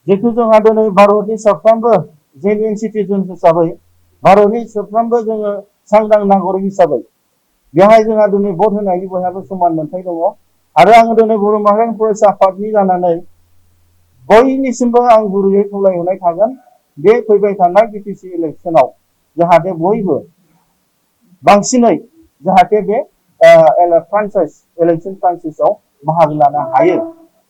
जितु जोंहा दिनै भारतनि साफ्रोमबो जेन्युइन सिटिजेन हिसाबै भारतनि साफ्रोमबो जोङो सांग्रां नागरिक हिसाबै बेवहाय जोंहा दिनै भट होनायनि बयहाबो समान मोनथाय दङ आरो आङो दिनै बर' माहारियारि फरायसा आफादनि जानानै बयनिसिमबो आं गुरैयै खावलायहरनाय थागोन बे फैबाय थानाय बिटिसि इलेक्सनाव जाहाथे बयबो बांसिनै जाहाथे बे इलेक्सन फ्रान्साइसआव बाहागो लानो हायो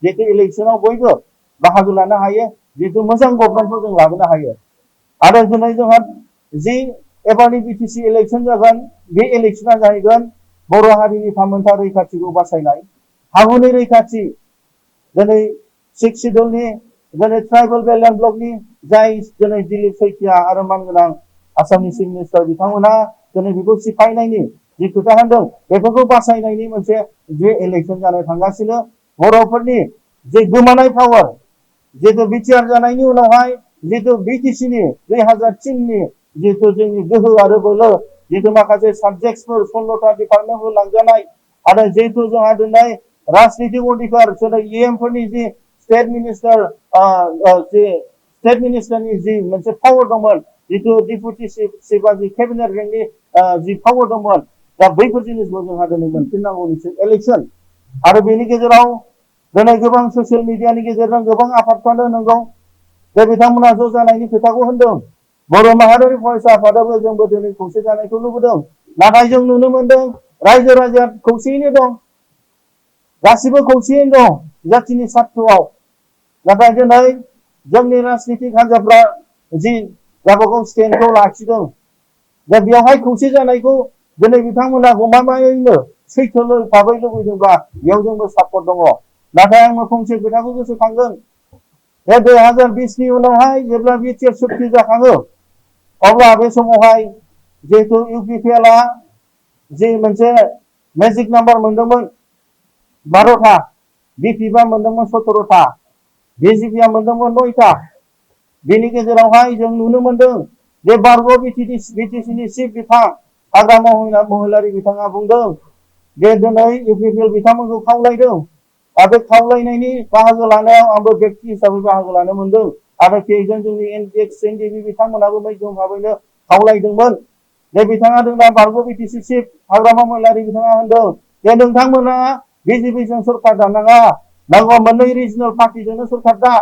जितु इलेक्सनाव बयबो बाहागो लानो हायो जितु मोजां गभर्नमेन्टखौ जों लाबोनो हायो आरो दिनै जोंहा जि एबारनि बिटिसि इलेक्सन जागोन बे इलेक्सना जाहैगोन बर' हारिनि थामोनथा रैखाथिखौ बासायनाय हाहुनि रैखाथि दिनै 6 सिडुलनि दिनै ट्राइबेल बेलेन्स ब्लकनि जाय दिनै दिलीप सैखिया आरो मानगोनां आसामनि चिफ मिनिस्टार बिथांमोना दिनै बेखौ सिफायनायनि जि खोथा होनदों बेफोरखौ बासायनायनि मोनसे बे इलेक्सन जानो थांगासिनो बर'फोरनि जे गोमानाय पावार जितु बिटिआर जानायनि उनावहाय जितु बिटिसिनि 2003नि जितु जोंनि गोहो आरो बोलो जितु माखासे साबजेक्टसफोर 16टा डिपार्टमेन्टफोर लांजानाय आरो जितु जोंहा दिनै राजनितिक अधिकार दिनै इएमफोरनि जि स्टेट मिनिस्टारनि जि मोनसे पावार दंमोन जितु डिपुटि चिफ जि केबिनेट रेंकनि जि पावार दंमोन दा बैफोर जिनिसखौ जोंहा दिनै मोनफिननांगौनि इलेक्सन आरो बेनि गेजेराव दिनै गोबां ससियेल मिडियानि गेजेरजों गोबां आफादफ्रानो नंगौ जे बिथांमोना ज' जानायनि खोथाखौ होनदों बर' माहारियारि फरायसा आफादाबो जोंबो दिनै खौसे जानायखौ लुबैदों नाथाय जों नुनो मोनदों रायजो राजाया खौसेयैनो दं गासिबो खौसेयैनो दं जातिनि सार्थआव नाथाय दिनै जोंनि राजनितिक हान्जाफ्रा जि गावबागाव स्टेन्डखौ लाखिदों दा बेवहाय खौसे जानायखौ दिनै बिथांमोना गमामायैनो सैथो भाबै लुबैदोंब्ला बेयाव जोंबो सापर्ट दङ नाथाय आङो फंसे खोथाखौ गोसोखांदों बे 2020नि उनावहाय जेब्ला बिटिआर सुक्ति जाखाङो अब्ला बे समावहाय जिहेतु इउपिपिएलआ जि मोनसे मेजिक नाम्बार मोनदोंमोन 12टा बिपिएफआ मोनदोंमोन 17टा बिजेपिआ मोनदोंमोन 9टा बेनि गेजेरावहाय जों नुनो मोनदों जे बारग' बिटिसिनि चिफ बिफा हाग्रामा महिलारि बिथाङा बुंदों जे दिनै इउपिपिएल बिथांमोनखौ खावलायदों आरो बे खावलायनायनि बाहागो लानायाव आंबो बेक्ति हिसाबै बाहागो लानो मोनदों आरो बेजों जोंनि एनडिएफि बिथांमोनाबो मैखोम भाबैनो खावलायदोंमोन जे बिथाङा जोंना बारग' बिटिसि चिफ हाग्रामा महिलारि बिथाङा होनदों जे नोंथांमोना बिजेपिजों सरकार दानाङा नांगौ मोननै रिजनेल पार्टिजोंनो सरकार दा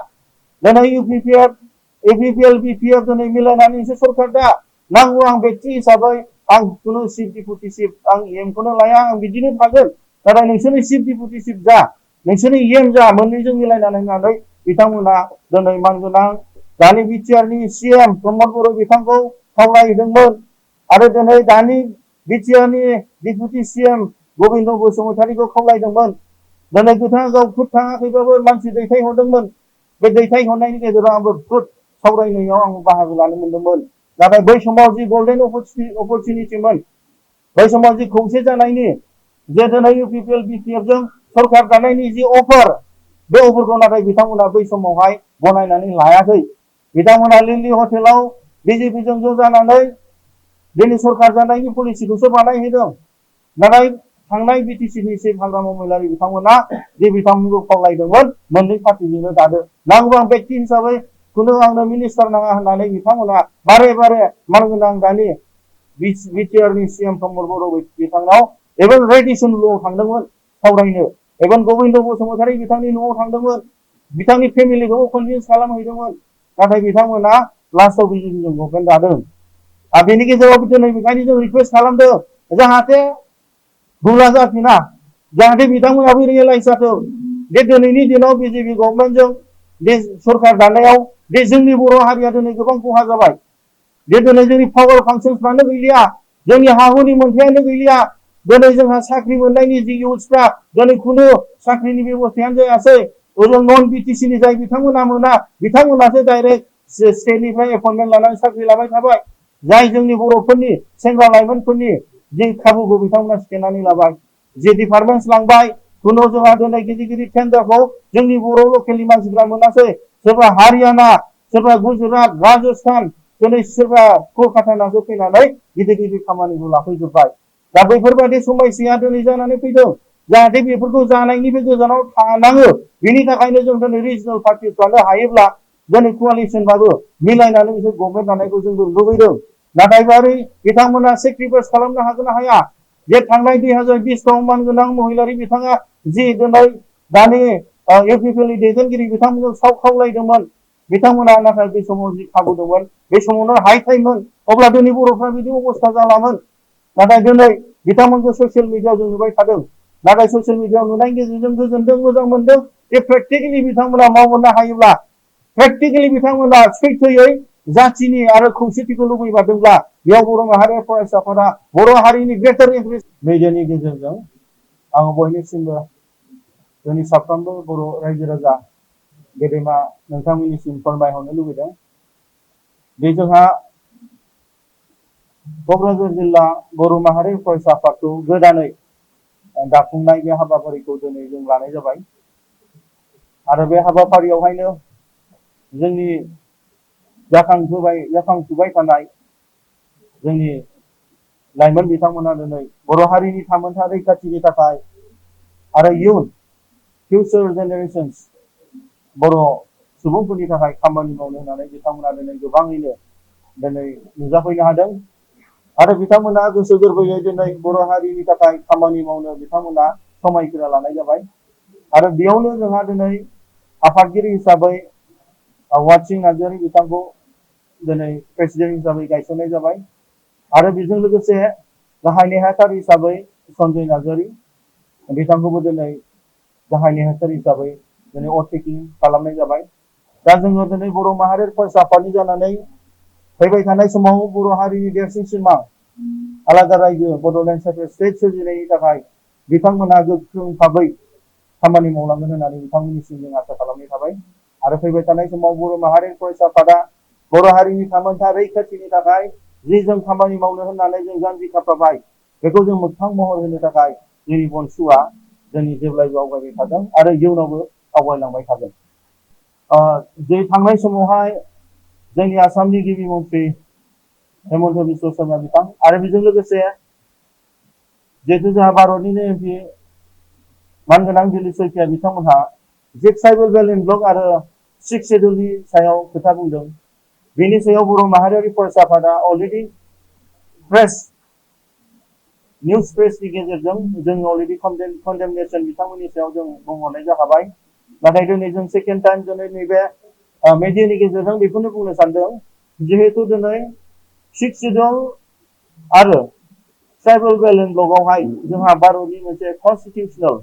दिनै इउपिपिएल बिपिएफ दिनै मिलायनानैसो सरकार दा नांगौ आं बेक्ति हिसाबै आं खुनु चिफ डिपुटि चिफ आं इएमखौनो लाया आं बिदिनो थागोन नाथाय नोंसोरनि चिफ डिपुटि चिफ जा नोंसोरनि इएम जा मोननैजों मिलायनानै होननानै बिथांमोना दिनै मानगोनां दानि बिटिआरनि सीएम प्रमद बर' बिथांखौ खावलायहैदोंमोन आरो दिनै दानि बिटिआरनि डिपुटि सीएम गबिन्द बसुमतारीखौ खावलायदोंमोन दिनै बिथाङा गाव खुद थाङाखैबाबो मानसि दैथायहरदोंमोन बे दैथायहरनायनि गेजेराव आंबो खुद सावरायनायाव आं बाहागो लानो मोनदोंमोन नाथाय बै समाव जि गल्डेन अपरचुनिटिमोन बै समाव जि खौसे जानायनि जे दिनै इउपिपिएल बिपिएफजों सरकार दानायनि जि अफार बे अफारखौ नाथाय बिथांमोना बै समावहाय गनायनानै लायाखै बिथांमोना लिलि हटेलाव बिजेपिजों ज' जानानै दिनै सरकार जानायनि पलिसिखौसो बानायहैदों नाथाय थांनाय बिटिसिनि चिफ हाग्रामा महिलारि बिथांमोना जे बिथांमोनखौ खावलायदोंमोन मोननै पार्टिजोंनो दादो नांगौ आं बेक्ति हिसाबै खुनु आंनो मिनिस्टार नाङा होननानै बिथांमोना बारे बारे मानगोनां दानि बिटिआरनि सीएम प्रमद बर' बिथांनाव एबेन रेडिसन ल'आव थांदोंमोन सावरायनो एबेन गबिन्द बसुमतारी बिथांनि न'आव थांदोंमोन बिथांनि फेमिलिखौबो कनभिन्स खालामहैदोंमोन नाथाय बिथांमोना लास्टआव बिजेपिजों गभर्नमेन्ट दादों आरो बेनि गेजेराव दिनै बेखायनो जों रिकुवेस्ट खालामदों जाहाथे भुला जाफिना जाहाथे बिथांमोनाबो रियेलाइज जाथों बे दिनैनि दिनाव बिजेपि गभर्नमेन्टजों बे सरकार दानायाव बे जोंनि बर' हारिया दिनै गोबां खहा जाबाय बे दिनै जोंनि पावार फांसनफ्रानो गैलिया जोंनि हाहुनि मोनथायानो गैलिया दिनै जोंहा साख्रि मोननायनि जि इउथ्सफ्रा दिनै खुनु साख्रिनि बेबस्थायानो जायासै ओजों नन बिटिसिनि जाय बिथांमोना मोना बिथांमोनासो डाइरेक्ट स्टेटनिफ्राय एपइन्टमेन्ट लानानै साख्रि लाबाय थाबाय जाय जोंनि बर'फोरनि सेंग्रा लाइमोनफोरनि जि खाबुखौ बिथांमोना सिफायनानै लाबाय जि डिपार्टमेन्टस लांबाय खुनु जोंहा दिनै गिदिर गिदिर टेन्डारखौ जोंनि बर' लकेलनि मानसिफ्रा मोनासै सोरबा हारियाना सोरबा गुजरात राजस्थान दिनै सोरबा कलकातानासो फैनानै गिदिर गिदिर खामानिखौ लाफैजोब्बाय दा बैफोरबायदि समस्याया दिनै जानानै फैदों जाहाथे बेफोरखौ जानायनिफ्राय गोजानाव थानाङो बेनि थाखायनो जों दिनै रिजनेल पार्टिफ्रानो हायोब्ला दिनै कोआलिशनबाबो मिलायनानै बिसोर गभर्नमेन्ट दानायखौ जोंबो लुबैदों नाथाय बारै बिथांमोना सेक्रिफाइस खालामनो हागोन ना हाया जे थांनाय 2020 मानगोनां महिलारि बिथाङा जि दिनै दानि इउपिपिएलनि दैदेनगिरि बिथांमोनखौ खावलायदोंमोन बिथांमोना नाथाय बे समाव जि खाबु दंमोन बे समावनो हाइथायमोन अब्ला दिनै बर'फ्रा बिदि अबस्था जालामोन नाथाय दिनै बिथांमोनखौ ससियेल मिडियायाव जों नुबाय थादों नाथाय ससियेल मिडियायाव नुनायनि गेजेरजों गोजोनदों मोजां मोनदों जे प्रेक्टिकेलि बिथांमोना मावनो हायोब्ला प्रेक्टिकेलि बिथांमोना सैथोयै जाथिनि आरो खौसेथिखौ लुबैबादोंब्ला बेयाव बर' माहारि फरायसाफोरा बर' हारिनि ग्रेटार इन्ट्रेस्ट मिडियानि गेजेरजों आं बयनिसिमबो जोंनि साफ्रोमबो बर' रायजो राजा गेदेमा नोंथांमोननिसिम फोरमायहरनो लुबैदों बे जोंहा क'क्राझार जिल्ला बर' माहारि फरायसा आफादखौ गोदानै दाफुंनाय बे हाबाफारिखौ दिनै जों लानाय जाबाय आरो बे हाबाफारियावहायनो जोंनि जाखांफुबाय थानाय जोंनि लाइमोन बिथांमोना दिनै बर' हारिनि थामोनथा रैखाथिनि थाखाय आरो इयुन फिउचार जेनेरेशन्स बर' सुबुंफोरनि थाखाय खामानि मावनो होननानै बिथांमोना दिनै गोबाङैनो दिनै नुजाफैनो हादों आरो बिथांमोना गोसो गोरबोयै दिनै बर' हारिनि थाखाय खामानि मावनो बिथांमोना समायखिरा लानाय जाबाय आरो बेयावनो जोंहा दिनै आफादगिरि हिसाबै वासिं नार्जारि बिथांखौ दिनै प्रेसिडेन्ट हिसाबै गायसननाय जाबाय आरो बेजों लोगोसे गाहाय नेहाथारि हिसाबै सन्जय नार्जारि बिथांखौबो दिनै गाहाय नेहाथारि हिसाबै दिनै अटेकिं खालामनाय जाबाय दा जोङो दिनै बर' माहारि फरायसा आफादनि जानानै फैबाय थानाय समाव बर' हारिनि देरसिन सिमां आलादा रायजो बड'लेण्ड सेपारेट स्टेट सोरजिनायनि थाखाय बिथांमोना गोख्रों भाबै खामानि मावलांगोन होननानै बिथांमोननिसिम जों आसा खालामनाय थाबाय आरो फैबाय थानाय समाव बर' माहारि फरायसा आफादा बर' हारिनि थामोनथा रैखाथिनि थाखाय जि जों खामानि मावनो होननानै जों जानजि खाफ्राबाय बेखौ जों मोगथां महर होनो थाखाय जोंनि बनसुआ जोंनि जेब्लायबो आवगायबाय थादों आरो इयुनावबो आवगायलांबाय थागोन जे थांनाय समावहाय जोंनि आसामनि गिबि मन्थ्रि हेमन्त बिश्व शर्मा बिथां आरो बेजों लोगोसे जिहेतु जोंहा भारतनिनो एमपि मानगोनां दिलीप सैखिया बिथांमोनहा जे ट्राइबेल बेलेन्स ब्लक आरो 6 शेड्युलनि सायाव खोथा बुंदों बेनि सायाव बर' माहारियारि फरायसा आफादा अलरेडि निउज प्रेसनि गेजेरजों जों अलरेडि कन्डेमनेसन बिथांमोननि सायाव जों बुंहरनाय जाखाबाय नाथाय दिनै जों सेकेन्ड टाइम दिनै नैबे मिडियानि गेजेरजों बेखौनो बुंनो सानदों जिहेतु दिनै 6 शेड्युल आरो ट्राइबेल बेलेन्स ब्लकआवहाय जोंहा भारतनि मोनसे कनस्टिटिउसनेल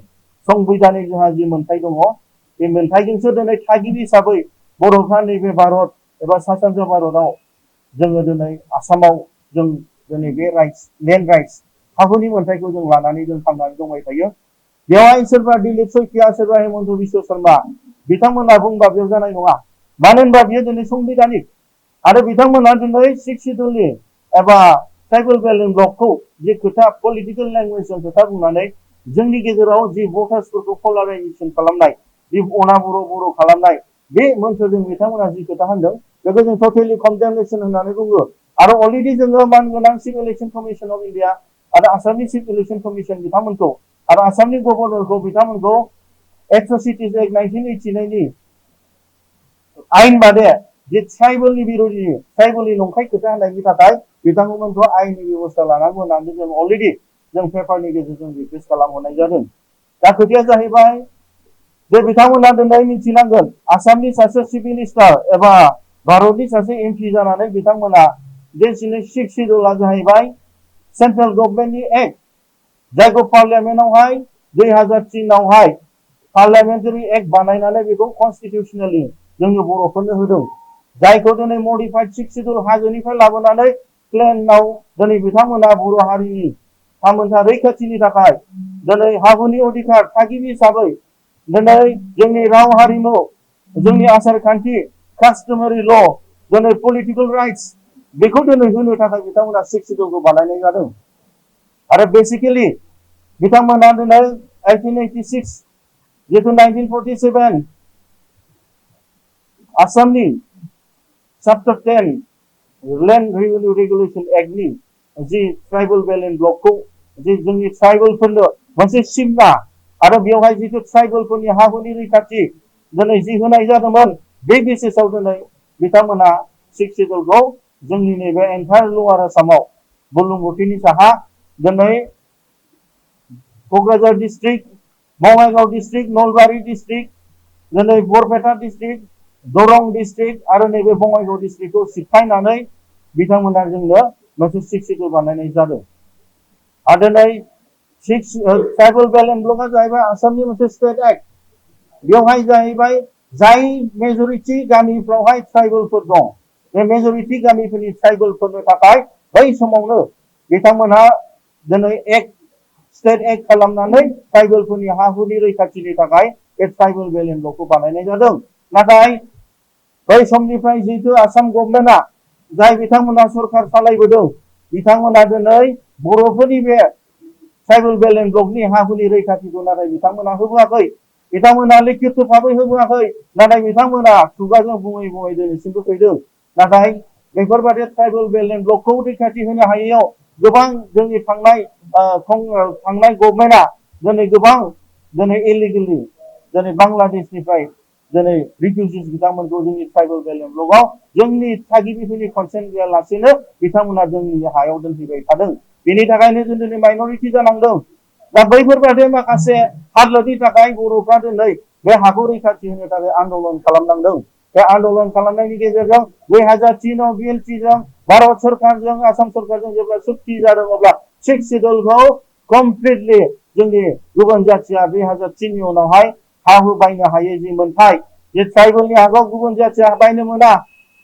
संबिधानिक जोंहा जि मोन्थाय दङ बे मोन्थायजोंसो दिनै थागिबि हिसाबै बर'फ्रा नैबे भारत एबा सा सानजा भारतआव जोङो दिनै आसामाव जों दिनै बे लेन्ड राइट्स हाहुनि मोन्थायखौ जों लानानै जों थांनानै दंबाय थायो बेवहाय सोरबा दिलीप सैखिया सोरबा हेमन्त बिश्व शर्मा बिथांमोना बुंबा बेयाव जानाय नङा मानो होनबा बियो दिनै संबिधानिक आरो बिथांमोना दिनै 6 शेड्युलनि एबा ट्राइबेल बेलेन्स ब्लकखौ जि खोथा पलिटिकेल लेंगुवेजजों खोथा बुंनानै जोंनि गेजेराव जि भटार्सफोरखौ पलाराइजेसन खालामनाय जि अना बर' खालामनाय बे मोनथोरजों बिथांमोना जि खोथा होनदों बेखौ जों टटेलि कन्डेमनेसन होननानै बुङो आरो अलरेडि जोङो मानगोनां chief election commission of India आरो आसामनि चिफ इलेक्सन कमिसन बिथांमोनखौ आरो आसामनि गभर्नरखौ बिथांमोनखौ एट्रसिटिज एक्ट 1989 नि आयेन बादे जे ट्राइबेलनि बिरोधि ट्राइबेलनि नंखाय खोथा होनायनि थाखाय बिथांमोनखौ आयेननि बेबस्था लानांगौ होननानै जों अलरेडि जों पेपारनि गेजेरजों रिकुवेस्ट खालामहरनाय जादों दा खोथाया जाहैबाय जे बिथांमोना दिनै मिथिनांगोन आसामनि सासे चिफ मिनिस्टार एबा भारतनि सासे एमपि जानानै बिथांमोना दिनै 6 शेड्युलआ जाहैबाय सेन्ट्रेल गभर्नमेन्टनि एक्ट जायखौ पार्लियामेन्टआवहाय 2003 आवहाय पार्लियामेन्टारि एक्ट बानायनानै बेखौ कनस्टिटिउसनेलि जोंनि बर'फोरनो होदों जायखौ दिनै मडिफाइड 6 शेड्युल हाजोनिफ्राय लाबोनानै प्लेनाव दिनै बिथांमोना बर' हारिनि थामोनथा रैखाथिनि थाखाय दिनै हाहुनि अधिकार थागिबि हिसाबै दिनै जोंनि राव हारिमु जोंनि आसार खान्थि कास्टमारि ल दिनै पलिटिकेल राइट्स बेखौ दिनै होनो थाखाय बिथांमोना 6 शेड्युलखौ बानायनाय जादों आरो बेसिकेलि बिथांमोना दिनै 1886 जितु 1947 आसामनि चैप्टार 10 लैंड रेवेन्यू रेगुलेशन एक्टनि जि ट्राइबेल बेलेन्स ब्लकखौ जि जोंनि ट्राइबेलफोरनो मोनसे सिमना आरो बेवहाय जितु ट्राइबेलफोरनि हाहुनि रैखाथि दिनै जि होनाय जादोंमोन बे बेसिसाव दिनै बिथांमोना 6 सिडुलखौ जोंनि नैबे एन्टायर लवार आसामाव बुरलुंबुथुरनि साहा दिनै Kokrajhar district, Bongaigaon district, Nalbari district, दिनै बरपेटा डिस्ट्रिक्ट, दरं डिस्ट्रिक्ट आरो नैबे बङाइगाव डिस्ट्रिक्टखौ सिफायनानै बिथांमोना जोंनो मोनसे 6 सिडुल बानायनाय जादों। आरो दिनै ट्राइबेल बेल्ट एन्ड ब्लकआ जाहैबाय आसामनि मोनसे स्टेट एक्ट। बेवहाय जाहैबाय जाय मेजरिटि गामिफ्रावहाय ट्राइबेलफोर दं, बे मेजरिटि गामिफोरनि ट्राइबेलफोरनि थाखाय बै समावनो बिथांमोनहा दिनै स्टेट एक्ट खालामनानै ट्राइबेलफोरनि हा हुनि रैखाथिनि थाखाय बे ट्राइबेल बेल्ट एन्ड ब्लकखौ बानायनाय जादों। नाथाय बै समनिफ्राय जिहेतु आसाम गभर्नमेन्टआ जाय बिथांमोना सरखार सालायबोदों, बिथांमोना दिनै बर'फोरनि बे ट्राइबेल बेल्ट एन्ड ब्लकनि हा हुनि रैखाथिखौ नाथाय बिथांमोना होबोआखै। बिथांमोना लिखित भाबै होबोआखै। नाथाय बिथांमोना खुगाजों बुङै बुङै दिनैसिमबो फैदों। नाथाय बेफोरबायदि ट्राइबेल बेल्ट एन्ड ब्लकखौ रैखाथि होनो हायैयाव गोबां जोंनि थांनाय गभर्नमेन्टआ दिनै गोबां दिनै इलिगेलि दिनै बांलादेशनिफ्राय दिनै रिफिउजिस बिथांमोनखौ जोंनि ट्राइबेल बेल्ट एन्ड ब्लकआव जोंनि थागिबिफोरनि कनसेन्ट गैयालासेनो बिथांमोना जोंनि हायाव दोनफैबाय थादों। बेनि थाखायनो जों दिनै माइन'रिटि जानांदों। दा बैफोरबायदि माखासे हालोदनि थाखाय बर'फ्रा दिनै बे हाखौ रैखाथि होनो थाखाय आन्दलन खालामनांदों। बे आन्दलन खालामनायनि गेजेरजों 2003आव बिएलपिजों भारत सरकारजों आसाम सरकारजों जेब्ला चुक्ति जादों, अब्ला 6 सिडुलखौ कमप्लिटलि जोंनि गुबुन जाथिया 2003नि उनावहाय हा हु बायनो हायै जि मोनथाय, जे ट्राइबेलनि हाखौ गुबुन जाथिया बायनो मोना,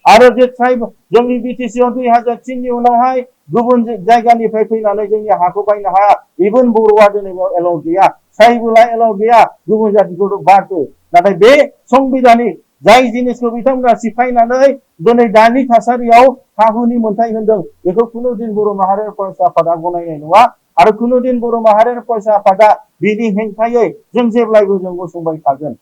आरो जे ट्राइबेल जोंनि बिटिसिआव 2003नि उनावहाय गुबुन जायगानिफ्राय फैनानै जोंनि हाखौ बायनो हाया। इभेन बर'आ दिनै बेयाव एलाउड गैया, ट्राइबेला एलाउड गैया, गुबुन जातिखौथ' बादो। नाथाय बे संबिधानिक जाय जिनिसखौ बिथांमोना सिफायनानै दिनै दानि थासारियाव हा हुनि मोनथाय होनदों, बेखौ खुनु दिन बर' माहारियारि फरायसा आफादा गनायनाय नङा। आरो खुनु दिन बर' माहारियारि फरायसा आफादा बिनि हेंथायै जों जेब्लायबो जों गसंबाय थागोन।